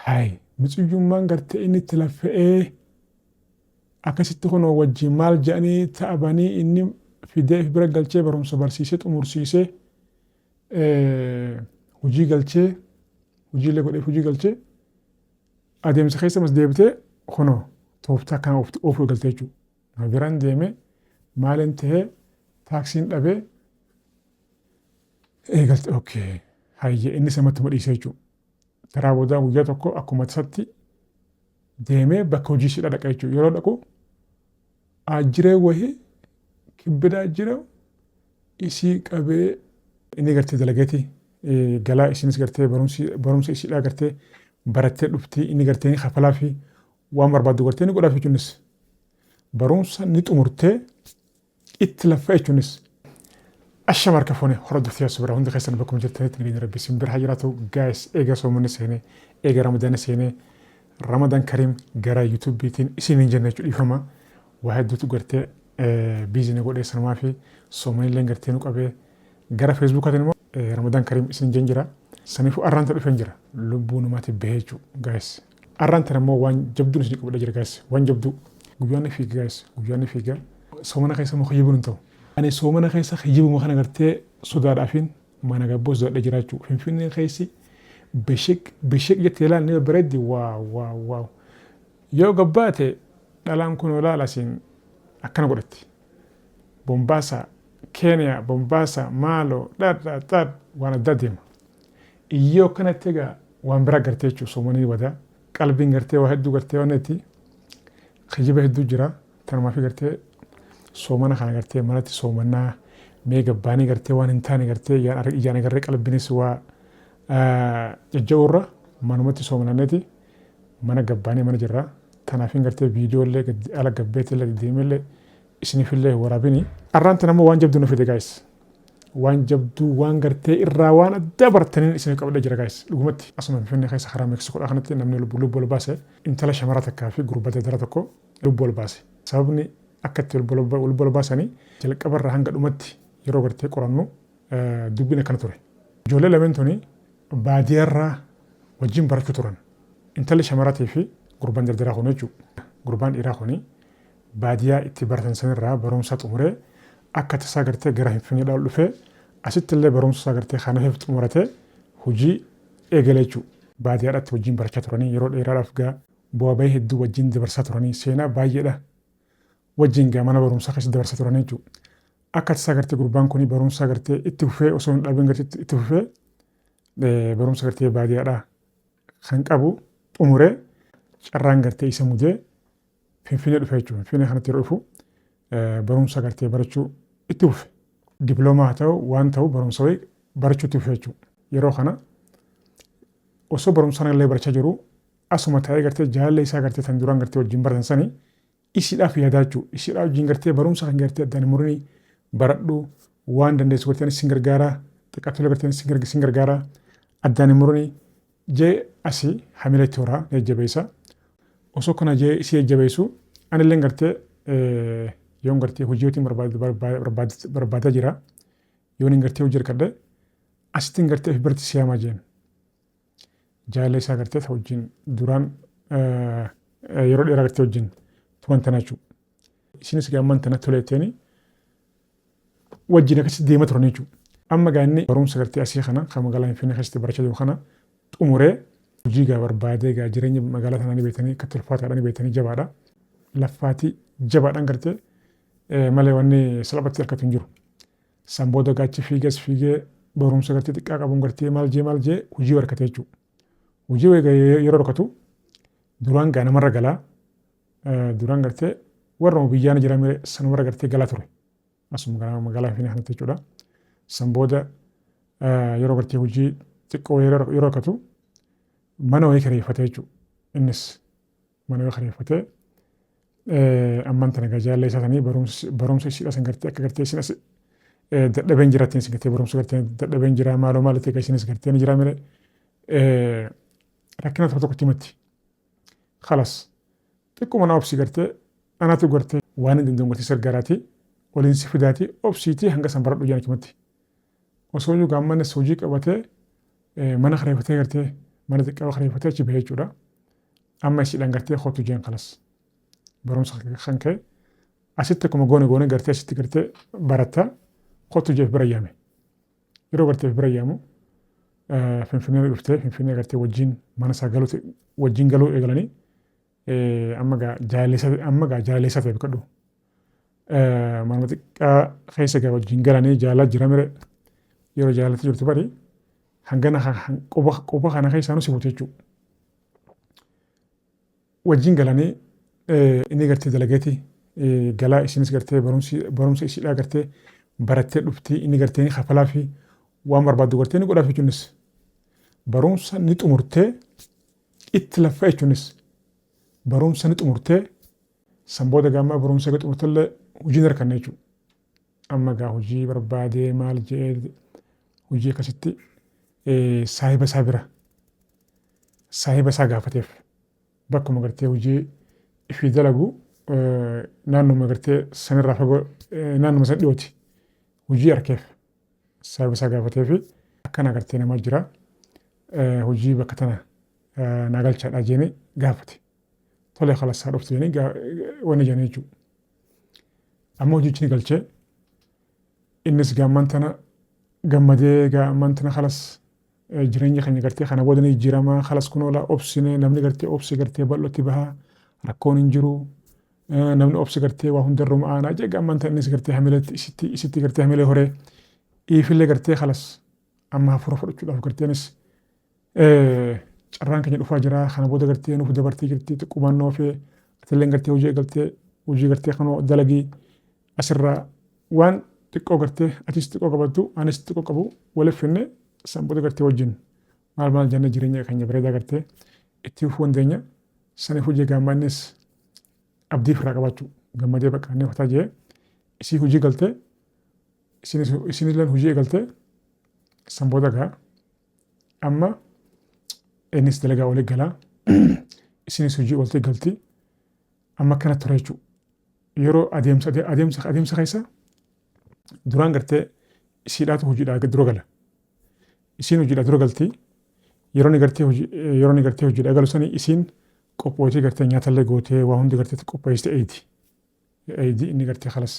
Hay muciyyummaan gartee inni itti laffa'ee akkasitti kunoo wajjin maal jedhanii ta'abanii inni fidee if bira galchee barumsa barsiisee xumursiisee hojii galchee hojiilee godhee hojii galchee adeemsa keessa mas deebitee kunoo tooftaa kana oofuu eegalte jechuudha. Nama biraan deeme maalin tahee taaksiin dhabee eegalte okay hayyee inni samatti dhiisee jechuudha. Taraa boodaa guyyaa tokko akkuma tasatti deemee bakka hojii ishee dhaqa jechuudha. Yeroo dhaqu ajjiree wahii kibbidaa jira isii qabee inni gartee dalageeti galaa isinis gartee barumsa isiidhaa gartee barattee dhufti inni gartee ni kafalaa fi waan barbaaddu gartee ni godhaaf jechuunis barumsa ni xumurtee itti laffa'e jechuunis. Ashama harka fuune hordoftoota subira hundi keessan bakkuma jirtanitti nageenya rabbi isin bira haa jiraatu. Guys, eega soomanni seenee, eega ramadaanni seenee, Ramadan Karim gara YouTubetiin isin hin jenne jechuudha. Dhiifama, waa hedduutu gartee busy na godhee sanumaa fi soomanillee gartee nu qabee. Gara Facebookaatiin immoo Ramadan Karim isin hin jira. Saniifuu arraan ta dhufeen jira, lubbuu namaatti bahee jechuudha. Guys, arraan tana immoo waan jabduun isin qabadha jira. Guys, waan jabduu. Guyyaan ni fiiga, guys, guyyaan ni fiiga. Soomana keessa immoo kijibuun hin ta'u. Ani soomana keessa kijibuma kana gartee sodaadhaafiin mana gabboo sodaadha jiraachuu. Finfinneen keessi bishik bishik jettee ilaal, ni babbareeddi. Wow wow wow! Yoo gabbaate dhalaan kun olaala asiin akkana godhatti. Bombaasaa, Keeniyaa, Bombaasaa, maaloo, dhadha xad waan addaa deema. Iyyoo akkanatti egaa waan biraa gartee jechuudha. Soomanii badaa qalbiin gartee waa hedduu gartee waan itti kijiba hedduu jira. Tanumaa fi gartee soomana kana gartee manatti soomannaa mee gabbaanii gartee waan hin taane gartee ijaan agarree qalbiinis waa jajja'uurra manumatti soomananneeti mana gabbaanii mana jirra. Tanaafin gartee viidiyoo illee ala gabbeetti illee deddeemillee isiniifillee waraabini. Arraan tana immoo waan jabduu nu fide, guys. Waan jabduu, waan gartee irraa waan adda bartaniin isiniif qabadhee jira, guys. Dhugumatti asuma Finfinnee keessa karaa Meksikoodhaa kanatti namni lubbuu ol baase, intala shamara takkaa fi gurbaa daldala tokko lubbuu ol baase. Sababni akka itti lubbuu ol baasanii jalqabarraa hanga dhumatti yeroo gartee qorannu dubbiin akkana ture. Ijoollee lameen tuni baadiyyaarraa wajjin barachuu turan. Intalli shamaraatii fi gurbaan daldalaa kun jechuudha. Gurbaan dhiiraa kuni baadiyyaa itti baratan sanirraa barumsa xumuree akka tasaa gartee gara Finfinneedhaa ol dhufee asitti illee barumsa isaa gartee kan hafeef xumuratee hojii eegale jechuudha. Baadiyyaadhaatti wajjin barachaa turanii yeroo dheeraadhaaf gaa bu'aa bahii hedduu wajjin dabarsaa turanii, seenaa baay'eedha wajjin gaa mana barumsaa keessa dabarsaa turanii jechuudha. Akka tasaa gartee gurbaan kun barumsa gartee itti fufee osoo hin dhaabin gartee itti fufee barumsa gartee baadiyyaadhaa kan qabu xumuree carraan gartee isa mudee Finfinnee dhufe jechuudha. Finfinnee kanatti yeroo dhufu barumsa gartee barachuu itti fufe. Diploomaa haa ta'u, waan ta'u, barumsa wayii barachuu itti fufe jechuudha. Yeroo kana osoo barumsa sana illee barachaa jiru asuma taa'ee gartee jaalallee isaa gartee tan duraan gartee wajjin baratan sanii isiidhaaf yaadaa jechuudha. Isiidhaaf wajjin gartee barumsa kan gartee addaan hin murinii baradhu, waan dandeessu gartee sin gargaaraa, xiqqaatullee gartee sin gargaaraa, addaan hin murinii jee asii hamilee itti horaa jajjabeessa. Osoo kana jee isii jajjabeessu anillee gartee yoon gartee hojii yootiin barbaadaa jira. Yoon hin gartee hojii argadhe asittiin gartee of biratti siyaamaa jeen. Jaalallee isaa gartee ta wajjin duraan yeroo dheeraa gartee wajjin turan tana jechuudha. Isinis gaamman tana toleetteeni wajjin akkasitti deema turan jechuudha. Amma gaa inni barumsa gartee asii kana kan magaalaa Finfinnee keessatti barachaa jiru kana xumuree hojii gaa barbaadee, gaa jireenya magaalaa tanaa ni beektanii, akka tulfaataadha ni beektanii, jabaadha. Laffaatii jabaadhaan gartee malee wanni salphatti harkatu hin jiru. San booda gaachi fiiges fiigee barumsa gartee xiqqaa qabuun gartee maal jee maal jee hojii harkate jechuudha. Hojii yeroo harkatu duraan gaa namarra galaa, duraan gartee warra biyyaan jira sanumarra gartee galaa ture. Asuma magaalaa Finfinnee kanatti jechuudha. San booda yeroo gartee hojii xiqqoo yeroo harkatu mana wayii kireeffate jechuudha. Innis mana wayii kireeffatee ammaan tana gaa jaallee isaa sanii barumsa isiidha san gartee akka gartee isin as dadhabeen jiraattiin isin gartee barumsa gartee dadhabeen jira, maaloo maal ta'e isinis gartee ni jira malee rakkina tokko tokkotti himatti. Khalas, xiqquma na obsi, gartee anatu gartee waan hin danda'u gartee sargaraati waliin si fidaati, obsiitii hanga san baradhu jedhan himatti. Osoo iyyuu gaammanis hojii qabatee mana kireeffatee gartee Mana xiqqaa kireeffatee achi bahee jechuudha. Amma isiidhaan gartee kootu jeen kalas. Barumsa kan ka'e asitti akkuma goone goone gartee asitti gartee baratta kootu jeef bira yaame. Yeroo gartee bira yaamu Finfinnee dhuftee Finfinnee gartee wajjin mana isaa galuu wajjin galuu eegalanii amma gaa jaalessa amma gaa jaalessa ta'e biqadhu. Manuma xiqqaa keessa gaa wajjin galanii jaalaa jira mire yeroo jaalatti jirtu bari hangana quba kana keessaa nu si buute jechuudha. Wajjin galanii inni gartee dalageeti galaa isinis gartee barumsa isiidhaa gartee barattee dhuftii inni gartee ni kafalaa fi waan barbaaddu gartee ni godhaaf jechuunis barumsa ni xumurtee itti laffa jechuunis barumsa ni xumurtee san booda gaammaa barumsa eega xumurtellee hojii hin harkanne jechuudha. Amma gaa hojii barbaadee maal jedhee hojii akkasitti saahiba isaa bira saahiba isaa gaafateef bakkuma gartee hojii ifii dalagu naannuma gartee sanirraa fagoo naannuma san dhiyooti hojii arkeef saahiba isaa gaafatee fi akkana gartee namaa jira hojii bakka tana naa galchaadha jeeni gaafate. Tole kalas haa dhuftu jedhanii wanni jedhanii jechuudha. Amma hojichi ni galchee innis gaamman tana gammadee gaamman tana kalas jireenya keenya gartee kana booda ni jijjiiramaa kalas kun oola obsine namni gartee obsi gartee bal'ootti bahaa rakkoon hin jiru namni obsi gartee waa hundarruma aanaa jee gaamman tana innis gartee hamileetti isitti isitti gartee hamilee horee dhiifillee gartee kalas amma hafuura fudhachuudhaaf garteenis carraan keenya dhufaa jira kana booda gartee nuuf dabartee jirti xiqqumannoo fi atilleen gartee hojii eegaltee hojii gartee kanoo dalagii asirraa waan xiqqoo gartee atis xiqqoo qabattu anis xiqqoo qabu waliif finne san booda gartee wajjin maal maal jennee jireenya keenya bareedaa gartee itti fufuu dandeenya saniif hojii gaammannis abdii ofirraa qabaachuu gammadee bakka inni fataa jee isii hojii galtee isinilleen hojii eegaltee san booda gaa Amma innis dalagaa olii galaa isinis hojii oltee galti amma akkana ture jechuudha. Yeroo adeemsa adeemsa adeemsa keessa duraan gartee isiidhaatu hojiidhaa dura gala. Isiin hojiidhaa dura galti. Yeroo inni gartee hojii yeroo inni gartee hojiidhaa galu sanii isiin qophooytee gartee nyaatallee gootee waa hundi gartee qopheessite eeydi. Eeydi inni gartee kalas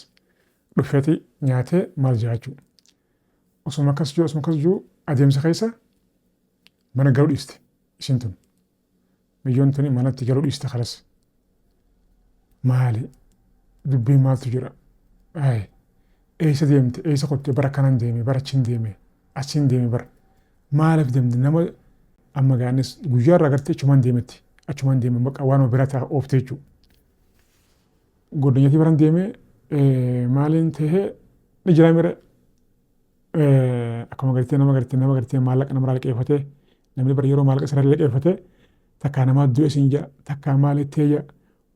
dhufeeti nyaatee maal jaa jechuudha. Osuma akkas jiru osuma akkas jiru adeemsa keessa mana galuu dhiiste isiin tun. Miyyoon tuni manatti galuu dhiiste kalas. Maali dubbii maaltu jira? Ayi eessa deemte eessa kotte bara kanan deeme bara achiin deeme achiin deeme bara maaliif deemte nama amma gaannis guyyaa irraa gartee achumaan deemetti achumaan deeme bakka waanuma biraa ta'a oofte jechuudha. Godinyatii baran deeme maaliin tahee ni jira mire akkuma gartee nama gartee nama gartee maallaqa namarraa liqeeffatee namni bara yeroo maallaqa isarraa liqeeffatee takkaa namaa du'e siin ja'a takkaa maaliif ta'e ja'a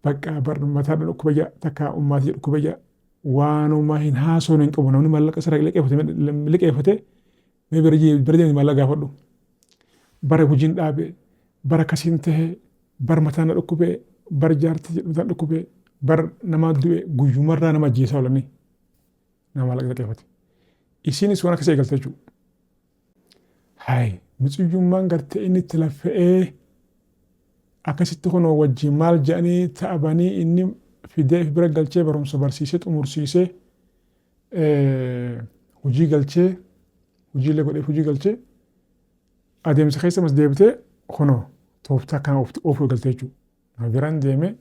bakka bar mataa dhukkuba ja'a takkaa ummaatii dhukkuba ja'a waanuma hin haasoon hin qabu namni maallaqa isarraa liqeeffate liqeeffatee mee bira bira deemni maallaqa gaafadhu bara hojiin dhaabe bara kasiin tahe bar mataa na dhukkubee bar jaartii jedhu mataa dhukkubee bar namaa du'e guyyumarraa nama ajjeesaa oolanii nama maallaqa liqeeffate. Isiinis waan akkasii eegalte jechuudha. Hayi muciyyummaan gartee inni itti laffa'ee akkasitti kunoo wajjin maal jedhanii ta'abanii inni fidee bira galchee barumsa barsiisee xumursiisee hojii galchee hojiilee godhee hojii galchee adeemsa keessa mas deebitee kunoo tooftaa kana oofuu eegalte jechuudha. Na biraan deemee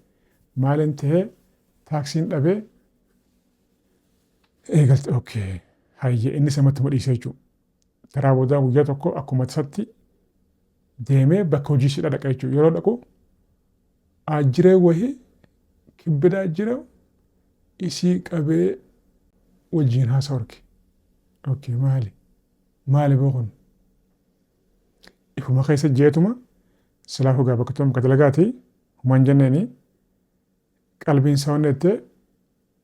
maaliin tahee taaksiin dhabee eegalte okay hayyee inni samatti dhiisee jechuudha. Taraa boodaa guyyaa tokko akkuma tasatti deemee bakka hojii ishee dhaqa jechuudha. Yeroo dhaqu ajjiree wahii kibbidaa jira isii qabee wajjin haasa arge. Okay maali? Maali boo kun? Ifuma keessa jeetuma silaa dhugaa bakka tokko dalagaati humaan jenneeni qalbiin isaa wanni jettee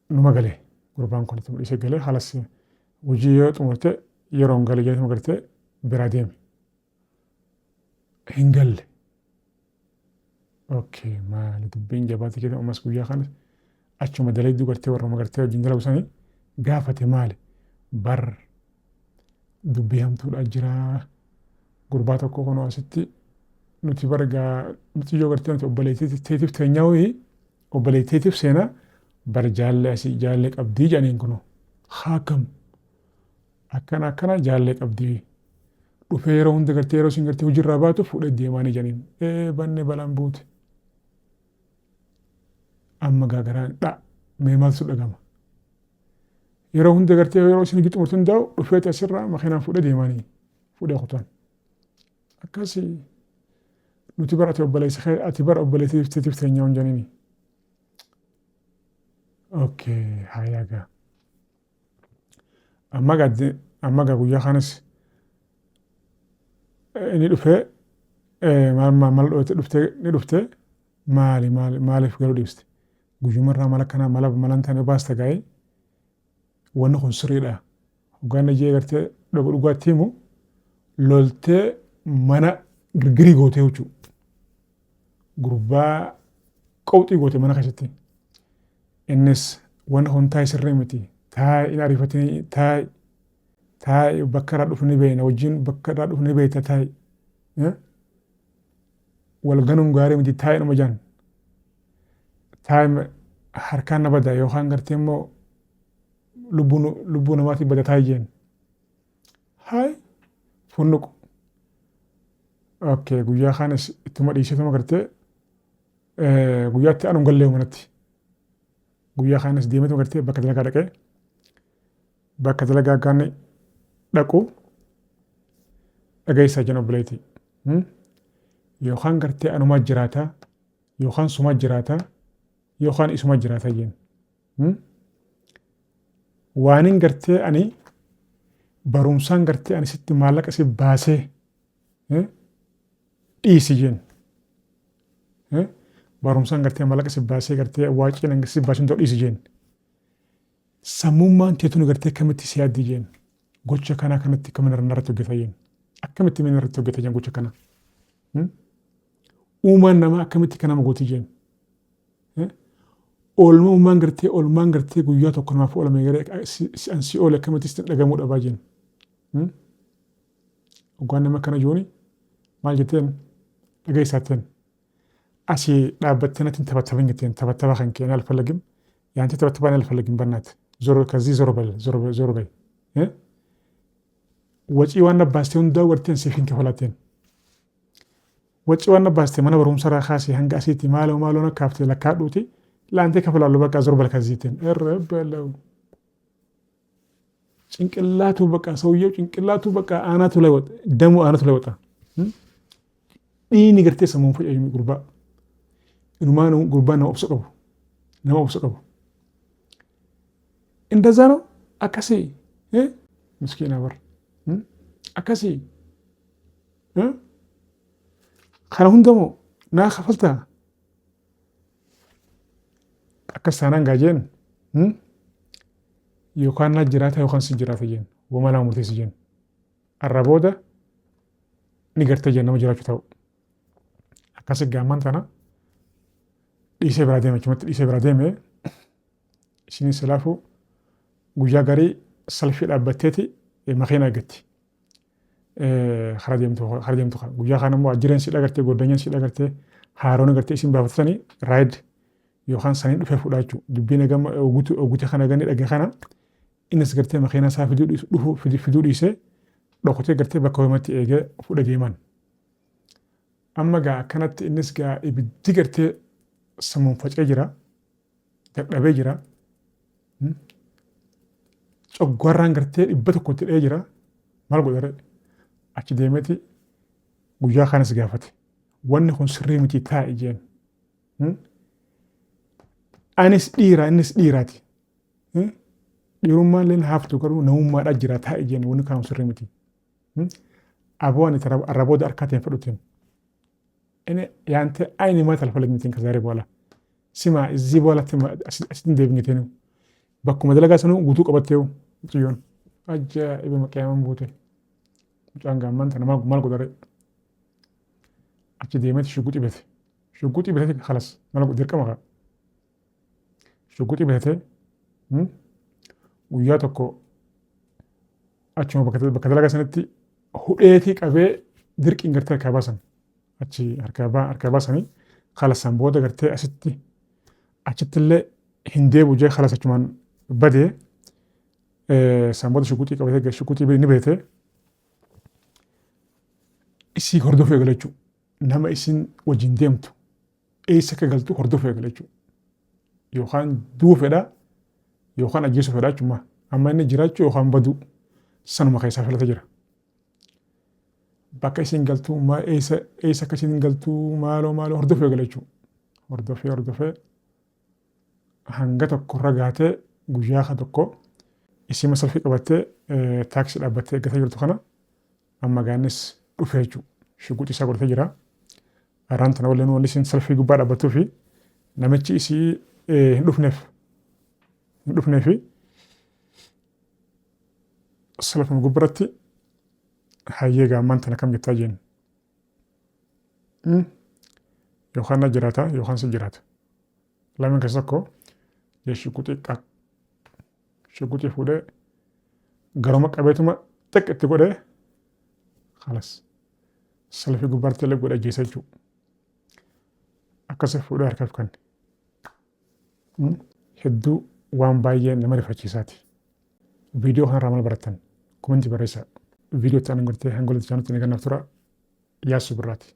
numa galee gurbaan kun itti mul'isee galee halas hojii yoo xumurte yeroon gale jeetuma gartee biraa deeme. Hin galle. Okay maali dubbiin jabaate jedhama ammas guyyaa kana achuma dalayduu gartee warruma gartee wajjin dalagu sanii gaafate maali bar dubbii hamtuudha jira gurbaa tokko kunoo asitti Nuti bargaa nuti yoo gartee nuti obboleettiitiif teenyaa wayii obboleettiitiif seenaa bar jaallee asii jaallee qabdii jedhaniin kunu haakam akkana akkana jaallee qabdii dhufee yeroo hunda gartee yeroo isin gartee hojiirraa baatu fuudhee deemaanii jedhaniin ee banne balaan buute. Amma gaagaraan dha mee maaltu dhagama. Yeroo hunda gartee yeroo isin hojii xumurtu hundaa'u dhufeeti asirraa makiinaan fuudhee deemaanii fuudhee kutaan. Akkasii nuti bara ati obboleessa kee ati bara obboleettiif teetiif teenyaa hin jedhini. Okay, hayaa gaa. Amma gaa amma gaa guyyaa kanas inni dhufee maal maal dhuftee ni dhuftee maali maali maaliif garuu dhiiste guyyumarraa mala kanaa mala malan tane baasta gaa'ee wanni kun sirriidha. Hoggaan ijee gartee dhuga dhugaatti himu loltee mana girgirii gootee jechuudha. Gurbaa qawxii goote mana keessatti. Innis wanni kun taa'e sirrii miti. Taa'e hin ariifatin taa'e taa'e bakka irraa dhufu ni beekna wajjin bakka irraa dhufu ni beekta taa'e. Wal ganuun gaarii miti taa'e nama jaan. Taa'e harkaan na bada yookaan gartee immoo lubbuu namaatiif bada taa'e jeen. Haay funnuqu. Okay, guyyaa kaanis ittuma dhiiseetuma gartee guyyaatti anu gallee manatti. Guyyaa kaanis deemeetuma gartee bakka dalagaa dhaqee bakka dalagaa gaanni dhaqu dhageessaa jenna obboleettii. Yookaan gartee anumaa jiraataa yookaan sumaa jiraataa yookaan isuma jiraataa jeen. Waanin gartee ani barumsaan gartee ani sitti maallaqa si baasee dhiisi jeen. Barumsaan gartee maallaqa si baasee gartee waaqii si baasee ta'u dhiisi jeen. Sammummaan teetun gartee akkamitti si yaaddi jeen. Gocha kanaa kanatti akkamiin irratti hojjeta jeen. Akkamitti min irratti hojjeta jeen gocha kana. Uumaan namaa akkamitti kan nama gooti jeen. Oolmaa uumaan gartee oolmaan gartee guyyaa tokko namaaf oolame garee an si oole akkamitti sitti dhagamuu dhabaa jeen. Hoggaan nama akkana jooni maal jetteen dhageessaateen asii dhaabbattee natti hin taphattabin jetteen taphattaba kan kee አልፈልግም ያንተ ተበትባን አልፈልግም በእናት ዞሮ ከዚህ ዞሮ በል ዞሮ በይ wacii waan abbaastee hundaa warteen siif hin kafalateen wacii waan abbaastee mana barumsa irraa kaasee hanga asiitti maaloo maaloo nakaaftee lakkaadhuuti laantee kafalaallu በቃ ዞር በል ከዚህ teen ኧረ በለው ጭንቅላቱ በቃ ሰውየው ጭንቅላቱ በቃ አናቱ ላይ ወጣ፣ ደሙ አናቱ ላይ ወጣ። Dhiigni gartee sammuun faca'e gurbaa. Inumaa gurbaa nama obsa qabu. Nama obsa qabu. እንደዛ ነው akkasii miskiina bar akkasii kana hundamoo naa kafaltaa akkas taanaan gaa jeen yookaan na jiraata yookaan si jiraata jeen wama lama murteessi jeen arra booda ni gartee jeen nama jiraachuu ta'u akkasi gaamman tana dhiisee biraa deeme achumatti dhiisee biraa deeme ishinin silaafuu guyyaa garii salfii dhaabbatteeti makiina eeggatti. Karaa deemtu guyyaa kana immoo ajjireen si dhagartee goddanyaan si dhagartee haaroon agartee isin baafatanii Ride yookaan saniin dhufee fudhaa jechuudha. Dubbiin gama ogute kana gani dhage kana innis gartee makiinaa isaa fiduu dhiisee dhokatee gartee bakka hoomatti eegee fudha deeman. Amma gaa akkanatti innis gaa ibiddi gartee sammuun facee jira. Dadhabee jira. Coggarraan gartee 100tti dha'ee jira. Maal godhare achi deemeeti guyyaa kanas gaafate. Wanni kun sirrii miti taa'i jeen. Anis dhiira innis dhiiraati. Dhiirummaan illee haaftu garuu namummaadhaa jira taa'i jeen wanni kun sirrii miti. Aboo ani arra booda harkaa fudhuteen. እኔ ያንተ አይን ማየት አልፈልግም ከዛሬ በኋላ ስማ እዚህ በኋላ asitti deebinee bakkuma dalagaa sanuu guutuu qabattee mucayyoon ajaa'iba maqiyaaman buute mucaan gaamman tana maal godhare achi deemeeti shugguxii bite shugguxii bitate خلاص maal dirqama kaa shugguxii bitatee guyyaa tokko achuma bakka dalagaa sanatti hudheetii qabee dirqiin gartee harkaa baasan. Achi harkaa baasanii kalasaan booda gartee asitti achitti illee hin deebi'u jee kalas achumaan badee san booda shuguxii qabatee shuguxii ni beete isii hordofuu eegale jechuudha. Nama isin wajjin deemtu eessa akka galtu hordofuu eegale jechuudha. Yookaan du'uu fedha yookaan ajjeesuu fedha jechuudha. Amma inni jiraachuu yookaan baduu sanuma keessaa filata jira. Bakka isin galtu eessa eessa akka isin galtu maaloo maaloo hordofuu eegale jechuudha. Hordofee hordofee hanga tokko irra gaatee guyyaa ka tokko isii salfii qabattee taaksii dhaabbattee eeggataa jirtu kana amma gaannis dhufee jechuudha. Shugguxii isaa godhatee jira. Arraan tana waliin wanni isin salfii gubbaa dhaabbattuu fi namichi isii hin dhufneef hin dhufneefi salfuma gubbaratti hayyee gaammaan tana kam jettaa jeen. Yookaan na jiraata yookaan si jiraata. Lameen keessa tokko jee shugguxii qaq shugguxii fuudhee garuma qabeetuma xiq itti godhee kalas salfii gubbaatti illee godhe ajjeesa jechuudha. Akkasii fuudhee harkaaf kanne. Hedduu waan baay'ee nama rifachiisaati. Viidiyoo kanarraa maal barattan? Komentii barreessaa. Viidiyoo itti aanan gartee hanga walitti chaanutti nagaan naaf tura. Yaassuu Birraati.